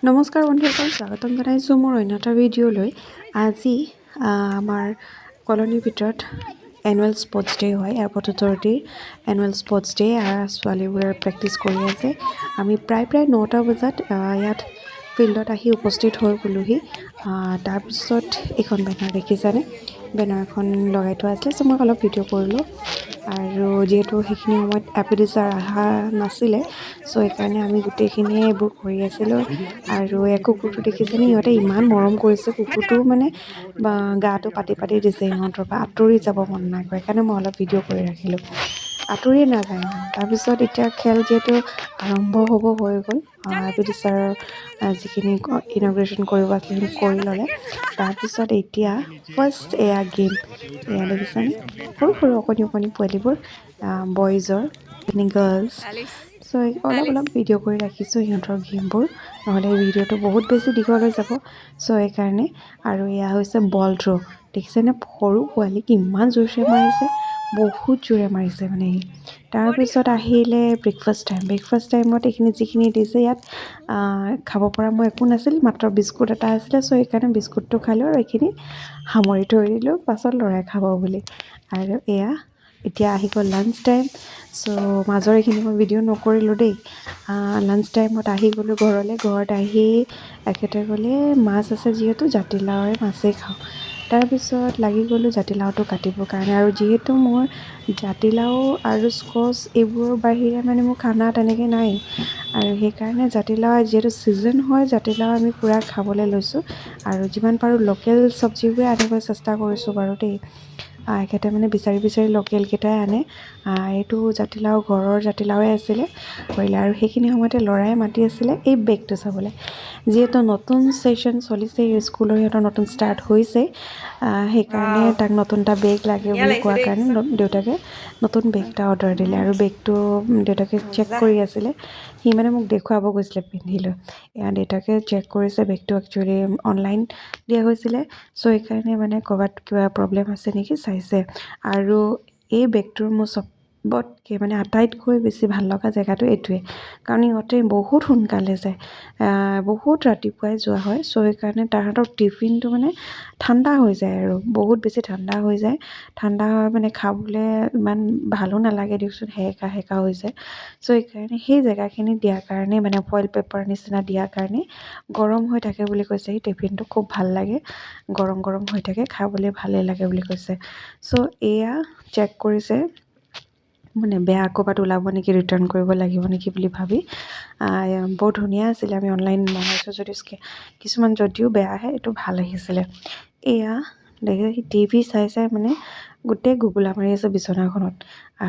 নমস্কাৰ বন্ধুসকল, স্বাগতম জনাইছোঁ মোৰ অন্য এটা ভিডিঅ'লৈ। আজি আমাৰ কলনীৰ ভিতৰত এনুৱেল স্পৰ্টছ ডে' হয়, এয়াৰপৰ্ট অথৰিটিৰ এনুৱেল স্পৰ্টছ ডে' আৰু ছোৱালীবোৰে প্ৰেক্টিছ কৰি আছে। আমি প্ৰায় প্ৰায় 9টা বজাত ইয়াত ফিল্ডত আহি উপস্থিত হৈ গ'লোহি। তাৰপিছত এইখন বেনাৰ দেখিছানে? বেনাৰখন লগাই থোৱা আছিলে, চ' মই অলপ ভিডিঅ' কৰিলোঁ। আৰু যিহেতু সেইখিনি সময়ত এ পি ডি ছাৰ অহা নাছিলে, চ' সেইকাৰণে আমি গোটেইখিনিয়ে এইবোৰ কৰি আছিলোঁ। আৰু এই কুকুৰটো দেখিছেনে? সিহঁতে ইমান মৰম কৰিছে কুকুৰটো, মানে গাটো পাতি পাতি দিছে। সিহঁতৰ পৰা আঁতৰি যাব মন নাই কৰা, সেইকাৰণে মই অলপ ভিডিঅ' কৰি ৰাখিলোঁ। আঁতৰিয়ে নাযায় মানে। তাৰপিছত এতিয়া খেল যিহেতু আৰম্ভ হ'ব হৈ গ'ল, এ পি ডি ছাৰৰ যিখিনি ইনঅগ্ৰেশ্যন কৰিব আছিলে, সেইখিনি কৰি ল'লে। তাৰপিছত এতিয়া ফাৰ্ষ্ট এয়া গেম। এয়া দেখিছানে, সৰু সৰু অকণি অকণি পোৱালিবোৰ, বয়জৰ, এইখিনি গাৰ্লছ। চ' অলপ অলপ ভিডিঅ' কৰি ৰাখিছোঁ সিহঁতৰ গেমবোৰ, নহ'লে ভিডিঅ'টো বহুত বেছি দীঘল হৈ যাব। চ' সেইকাৰণে। আৰু এয়া হৈছে বল থ্ৰ'। দেখিছেনে, সৰু পোৱালি কিমান জোৰছে মাৰিছে? বহুত জোৰে মাৰিছে মানে সি। তাৰপিছত আহিলে ব্ৰেকফাষ্ট টাইম। ব্ৰেকফাষ্ট টাইমত এইখিনি যিখিনি দিছে, ইয়াত খাব পৰা মই একো নাছিল, মাত্ৰ বিস্কুট এটা আছিলে। চ' সেইকাৰণে বিস্কুটটো খালোঁ আৰু এইখিনি সামৰি থৈ দিলোঁ, পাছত ল'ৰাই খাব বুলি। আৰু এয়া এতিয়া আহি গ'ল লাঞ্চ টাইম। চ' মাজৰ এইখিনি মই ভিডিঅ' নকৰিলোঁ দেই। লাঞ্চ টাইমত আহি গ'লোঁ ঘৰলৈ। ঘৰত আহি এখেতে ক'লে, মাছ আছে যিহেতু জাতিলাওৰে মাছেই খাওঁ। তাৰপিছত লাগি গ'লোঁ জাতিলাওটো কাটিবৰ কাৰণে। আৰু যিহেতু মোৰ জাতিলাও আৰু স্কচ এইবোৰৰ বাহিৰে মানে মোৰ খানা তেনেকৈ নাই আৰু সেইকাৰণে জাতিলাও যিহেতু ছিজন হয়, জাতিলাও আমি পূৰা খাবলৈ লৈছোঁ। আৰু যিমান পাৰোঁ লোকেল চব্জিবোৰে আনিবলৈ চেষ্টা কৰিছোঁ বাৰু দেই। এখেতে মানে বিচাৰি বিচাৰি লোকেলকেইটাই আনে। এইটো জাতিলাও ঘৰৰ জাতিলাওৱে আছিলে কৰিলে। আৰু সেইখিনি সময়তে ল'ৰাই মাতি আছিলে এই বেগটো চাবলৈ। যিহেতু নতুন ছেশ্যন চলিছে স্কুলৰ, সিহঁতৰ নতুন ষ্টাৰ্ট হৈছে, সেইকাৰণে তাক নতুন এটা বেগ লাগে বুলি কোৱাৰ কাৰণে দেউতাকে নতুন বেগ এটা অৰ্ডাৰ দিলে। আৰু বেগটো দেউতাকে চেক কৰি আছিলে, সি মানে মোক দেখুৱাব গৈছিলে পিন্ধি লৈ। এয়া দেউতাকে চেক কৰিছে বেগটো। একচুৱেলি অনলাইন দিয়া হৈছিলে, চ' সেইকাৰণে মানে ক'ৰবাত কিবা প্ৰব্লেম আছে নেকি চাইছে। আৰু এই বেগটোৰ মোৰ চবতকৈ মানে আটাইতকৈ বেছি ভাল লগা জেগাটো এইটোৱে, কাৰণ ইহঁতে বহুত সোনকালে যায়, বহুত ৰাতিপুৱাই যোৱা হয়। চ' সেইকাৰণে তাহাঁতৰ টিফিনটো মানে ঠাণ্ডা হৈ যায় আৰু বহুত বেছি ঠাণ্ডা হৈ যায়। ঠাণ্ডা হয় মানে খাবলৈ ইমান ভালো নালাগে দিয়কচোন, সেৰেকা সেৰেকা হৈ যায়। চ' সেইকাৰণে সেই জেগাখিনি দিয়াৰ কাৰণে, মানে ফইল পেপাৰ নিচিনা দিয়াৰ কাৰণে গৰম হৈ থাকে বুলি কৈছে। সেই টিফিনটো খুব ভাল লাগে, গৰম গৰম হৈ থাকে, খাবলৈ ভালেই লাগে বুলি কৈছে। চ' এয়া চেক কৰিছে, মানে বেয়া ক'ৰবাত ওলাব নেকি, ৰিটাৰ্ণ কৰিব লাগিব নেকি বুলি ভাবি। বৰ ধুনীয়া আছিলে। আমি অনলাইন মগাইছোঁ যদি কিছুমান যদিও বেয়া আহে, এইটো ভাল আহিছিলে। এয়া দেখি টিভি চাই চাই মানে গোটেই ঘুগুলা মাৰি আছে বিচনাখনত।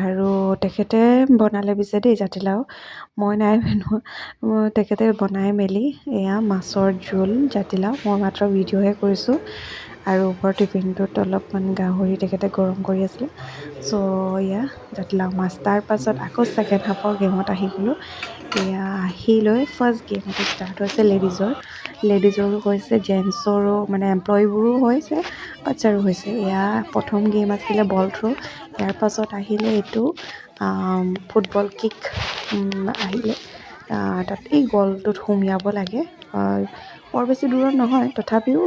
আৰু তেখেতে বনালে পিছে দেই জাতিলাও, মই নাই বনোৱা। তেখেতে বনাই মেলি এয়া মাছৰ জোল, জাতিলাও, মই মাত্ৰ ভিডিঅ'হে কৰিছোঁ। আৰু ওপৰৰ টিফিনটোত অলপমান গাহৰি তেখেতে গৰম কৰি আছিলে। চ' এয়া জাতিলাও মাছ। তাৰপাছত আকৌ ছেকেণ্ড হাফৰ গেমত আহি গ'লোঁ। এয়া আহি লৈ ফাৰ্ষ্ট গেমটো ষ্টাৰ্ট হৈছে লেডিজৰ। লেডিজৰো হৈছে, জেণ্টছৰো, মানে এমপ্লয়ীবোৰো হৈছে, বাচ্ছাৰো হৈছে। এয়া প্ৰথম গেম আছিলে বল থ্ৰ'। ইয়াৰ পাছত আহিলে এইটো ফুটবল কিক আহিলে। তাত এই গলটোত সুমিয়াব লাগে, বৰ বেছি দূৰত নহয়। তথাপিও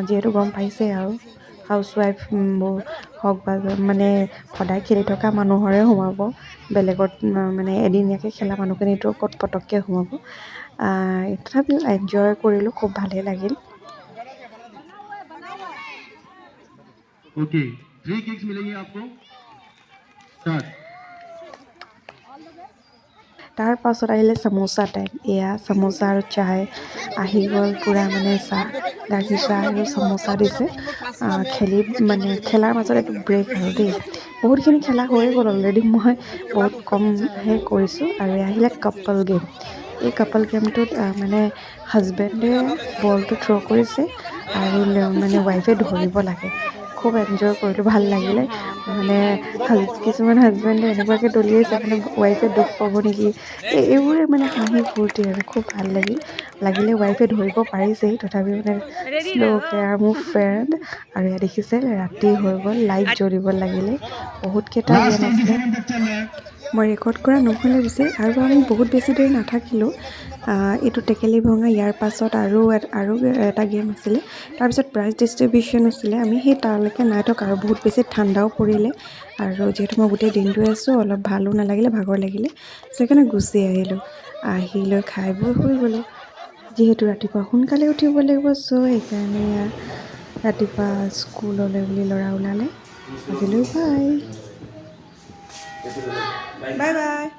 যিহেতু গম পাইছেই আৰু হাউচৱাইফ হওক বা মানে সদায় খেলি থকা মানুহৰে সোমাব, বেলেগত মানে এদিনীয়াকৈ খেলা মানুহখিনিতো ক'ত পটককৈ সোমাব? তথাপিও এনজয় কৰিলোঁ, খুব ভালেই লাগিল। ओके, थ्री किक्स मिलेंगी आपको। स्टार्ट। তাৰ পাছত আহিলে চামোচা টাইম। এয়া চামোচা আৰু চাহ আহি গ'ল। পূৰা মানে চাহ, গাখীৰ চাহ আৰু চামোচা দিছে। খেলি মানে খেলাৰ মাজত এইটো ব্ৰেক আৰু দেই। বহুতখিনি খেলা হৈয়ে গ'ল অলৰেডি, মই বহুত কমহে কৰিছোঁ। আৰু আহিলে কাপল গেম। এই কাপল গেমটোত মানে হাজবেণ্ডে বলটো থ্ৰ' কৰিছে আৰু মানে ৱাইফে ধৰিব লাগে। খুব এনজয় কৰিলোঁ, ভাল লাগিলে। মানে কিছুমান হাজবেণ্ডে এনেকুৱাকৈ দলিয়াইছে, মানে ৱাইফে দুখ পাব নেকি, এইবোৰে মানে হাঁহি ফূৰ্তি আৰু খুব ভাল লাগিল। লাগিলে ৱাইফে ধৰিব পাৰিছেই, তথাপিও মানে শ্ল' কেয়াৰ মোৰ ফ্ৰেণ্ড। আৰু ইয়াত দেখিছে, ৰাতি হৈ গ'ল, লাইট জ্বলিব লাগিলে। বহুতকেইটা लास्ट গেম 20 আছিলে। सेकंड तक चल रहा है। মই ৰেকৰ্ড কৰা নহ'লে পিছে। আৰু আমি বহুত বেছি দেৰি নাথাকিলোঁ। এইটো টেকেলি ভঙা। ইয়াৰ পাছত আৰু এটা গেম আছিলে। তাৰপিছত প্ৰাইজ ডিষ্ট্ৰিবিউশ্যন আছিলে। আমি সেই তালৈকে নাই থকা আৰু বহুত বেছি ঠাণ্ডাও পৰিলে আৰু যিহেতু মই গোটেই দিনটোৱে আছোঁ, অলপ ভালো নালাগিলে, ভাগৰ লাগিলে। সেইকাৰণে গুচি আহিলোঁ। আহি লৈ খাই বৈ শুই গ'লোঁ, যিহেতু ৰাতিপুৱা সোনকালে উঠিব লাগিব। চ' সেইকাৰণে ৰাতিপুৱা স্কুললৈ বুলি ল'ৰা ওলালে। আজিলৈ বাই বাই বাই।